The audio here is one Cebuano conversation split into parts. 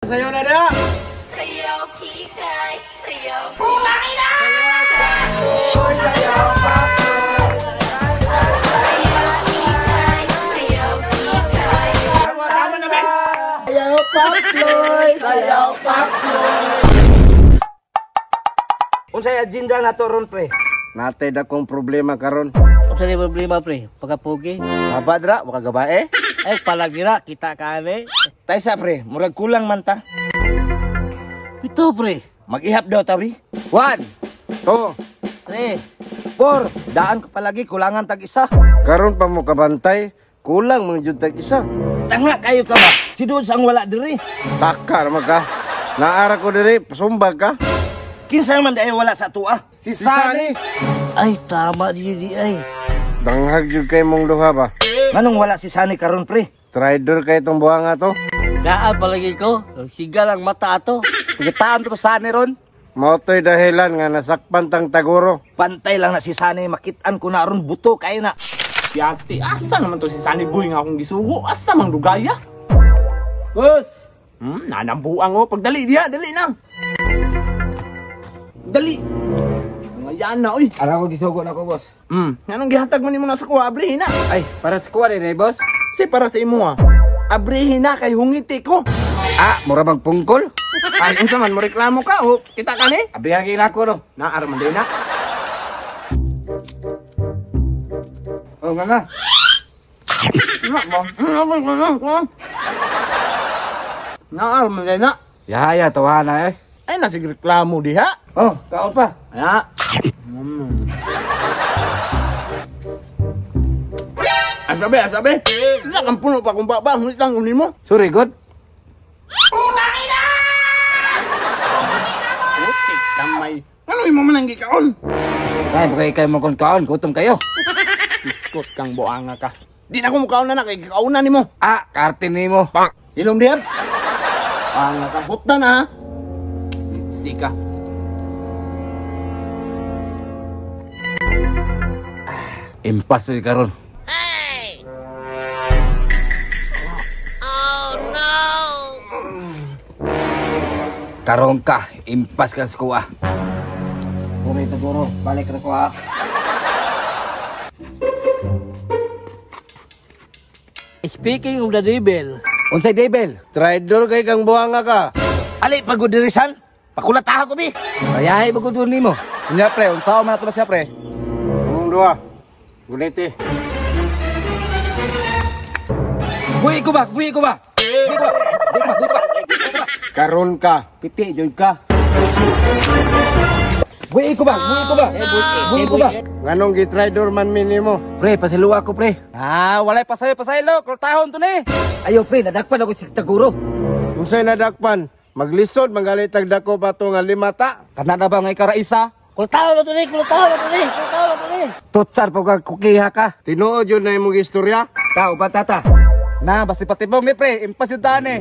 Sayo na dia. Sayaw kikay, sayaw. Sayaw kikay, sayaw kikay. Tama na men. Sayaw Paploy, sayaw Paploy. Unsay agenda nato ron pre? Natay dakong problema karon. Unsa ni problema pre? Pagkapugi? Haba dra, waka gabae. Ay palagira kita ka ani. Taysa pre, murag kulang man ta. Pito pre. Mag-ihap daw ta pre. 1 2 3 4. Daan ko palagi kulangan tag isa. Karon pa mo kabantay, kulang man jud tag isa. Tanga kayo ka ba? Si Dudes ang wala diri. Taka naman ka. Naara ko diri, pasumbag ka. Kinsa man dai wala sa tua? Si Sani. Ay tama di di ay. Danghag jud kay mong duha ba? Nganong wala si Sani karon pre? Traidor kay itong buhanga to. Naa palagi ko, sigal ang mata ato. Tigitaan to Sani ron. Mao to'y dahilan nga nasakpan tang Taguro. Pantay lang na si Sani, makitaan ko na ron buto kayo na. Yati, asa naman to si Sunny Boy nga akong gisugo? Asa mang dugaya? Boss! Nanambuang oh. Pagdali diha, dali na. Dali. Mga yan na, oy. Ara ko gisugo na ko, boss. Anong gihatag mo nimo na sa kuha? Abrihin na. Ay, para sa kuha din eh, boss. Si para sa imo ah. Abrihin na kay hungiti ko. Ah, mura magpungkol. Ay, unsa man mo reklamo ka oh. Kita ka ni? Abrihan kay nako no. Naar man din na. Oh, nga nga. Na ba? Naar man din na. Yaya, tawa na eh. Ay nasig reklamo diha. Oh, kaon pa. Aya. Asabi, asabi. Isa kang puno pa kung baba, hunit lang kunin mo. Sorry, good. Putik kamay. Ano imo man ang gikaon? Ay, baka ikay mo kung kaon, gutom kayo. Biskot kang buanga ka. Di na ko mukaon na na, kay gikaon na nimo. Ah, karte nimo. Pang. Ilom diyan. Buanga ka. Huta na ha. Sika. Impas to karon. Oh no! Karon ka, impas ka sa kuha. Puri Taguro, balik ra ko ha. Speaking of the devil, Unsay devil? Traidor kay kang buhanga ka. Ali pagudirisan, pakulataha ko bi. Ayahay ba ko nimo? Nya pre, unsa man ato na siya pre? Mong duha. Guniti. Buhi ko ba? Buhi ko ba? Buhi ko ba? Buhi ko ba? Buhi ko ba? Buhi ko ba? Karon ka. Piti jud ka. Buhi ko ba? Buhi ko ba? Buhi ko ba? Nganong gitraidor man mi nimo? Pre, pasiluwa ko pre. Ah, walay pasayo pasaylo, kultahon to ni. Ayo pre, nadakpan ako si Taguro. Unsay nadakpan? Maglisod manggalit tag dako pa to nga lima ta. Kana na ba nga ikaw ra isa? kultaw na to ni, kultaw na to ni, kultaw na to ni. Tutsar po ka kukiha ka. Tinuod yun na imong istorya. Tao ba tata? Na, basta patibong ni pre, impas jud ta ni.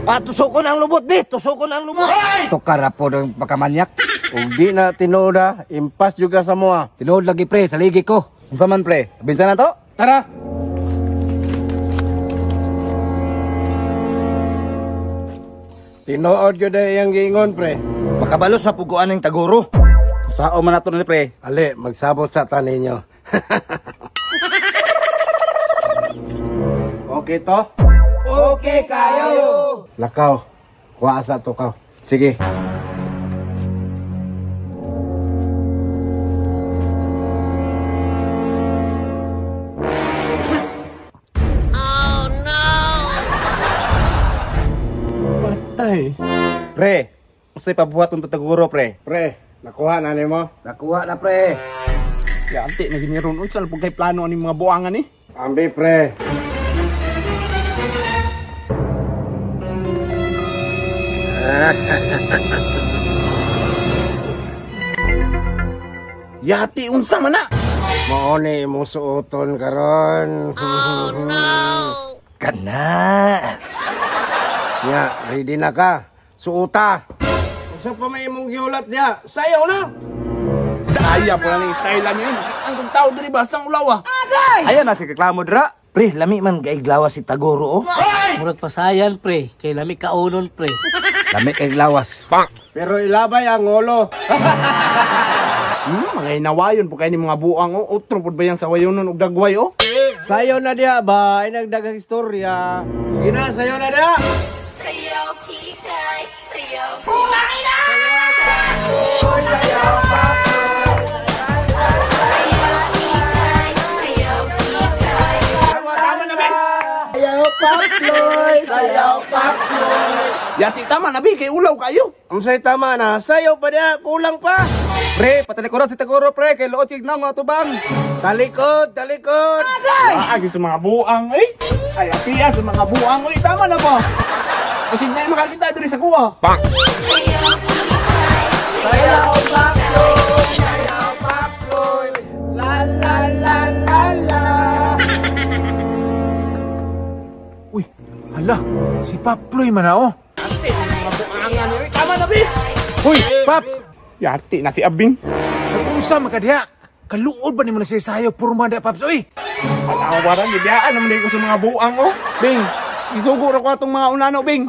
Ah, tusukon ang lubot bi, tusukon ang lubot. Tukar po ng pagkamanyak. Ug di na tinuod ha, impas jud ka sa moa. Tinuod lagi pre, sa ligi ko. Unsa man pre? Binta na to? Tara! Tinuod jud na iyang giingon pre. Makabalos na puguan ng Taguro. Sao man nato ni pre? Ali, magsabot sa taninyo. Okay to? Okay kayo! Lakaw. Kuha sa to kaw. Sige. Oh no! Patay. Pre, unsay pabuhat unto Taguro pre? Pre, nakuha na nimo. Nakuha na pre. Yati na giniron unsa na pud kay plano ani mga buangan ni? Ambi pre. Yati unsa man na? Mao ni imong suoton karon. Oh no! Kana. Nya, ready na ka. Suota. Unsa pa may imong giulat diha? Sayaw na. Daya po na ning style niyo. Ang kung tao diri basta ang ulaw ah. Ayan na si reklamo dra. Pre, lami man kay glawas si Taguro oh. Murag pasayan pre, kay lami kaunon pre. Lami kay lawas. Pero ilabay ang ulo. Mga inawayon po kay ni mga buang oh. Otro pud ba yang sawayonon og dagway oh. Sayo na diha ba? Ay nagdagang istorya. Sige na, sayo na diha. Sayaw, kikay, sayaw. Sayaw, kikay, sayaw, kikay. Tama na be. Sayaw Paploy, sayaw Paploy. Yati tama na be kay ulaw kayo. Ang say tama na, sayaw pa diha, kulang pa. Pre, patalikuran si Taguro pre, kay luot yung naong atubang. Talikod, talikod. Aagi sa mga buang eh. Ay atiya sa mga buang oy, tama na ba? Kasi na makakita diri sa kuha. Sayaw, kikay, sayaw, Sayaw Paploy, sayaw Paploy. La la la la la. Uy, hala, si Paploy man na oh. Tama na be. Uy, Paps! Yati na si Abing. Nag-usa makadiha. Kaluod ba ni mo nagsasayo purma da, Paps? Uy! Panawaran, gibiyaan naman ko sa mga buang oh. Bing, isugo ra ko atong mga unano, Bing.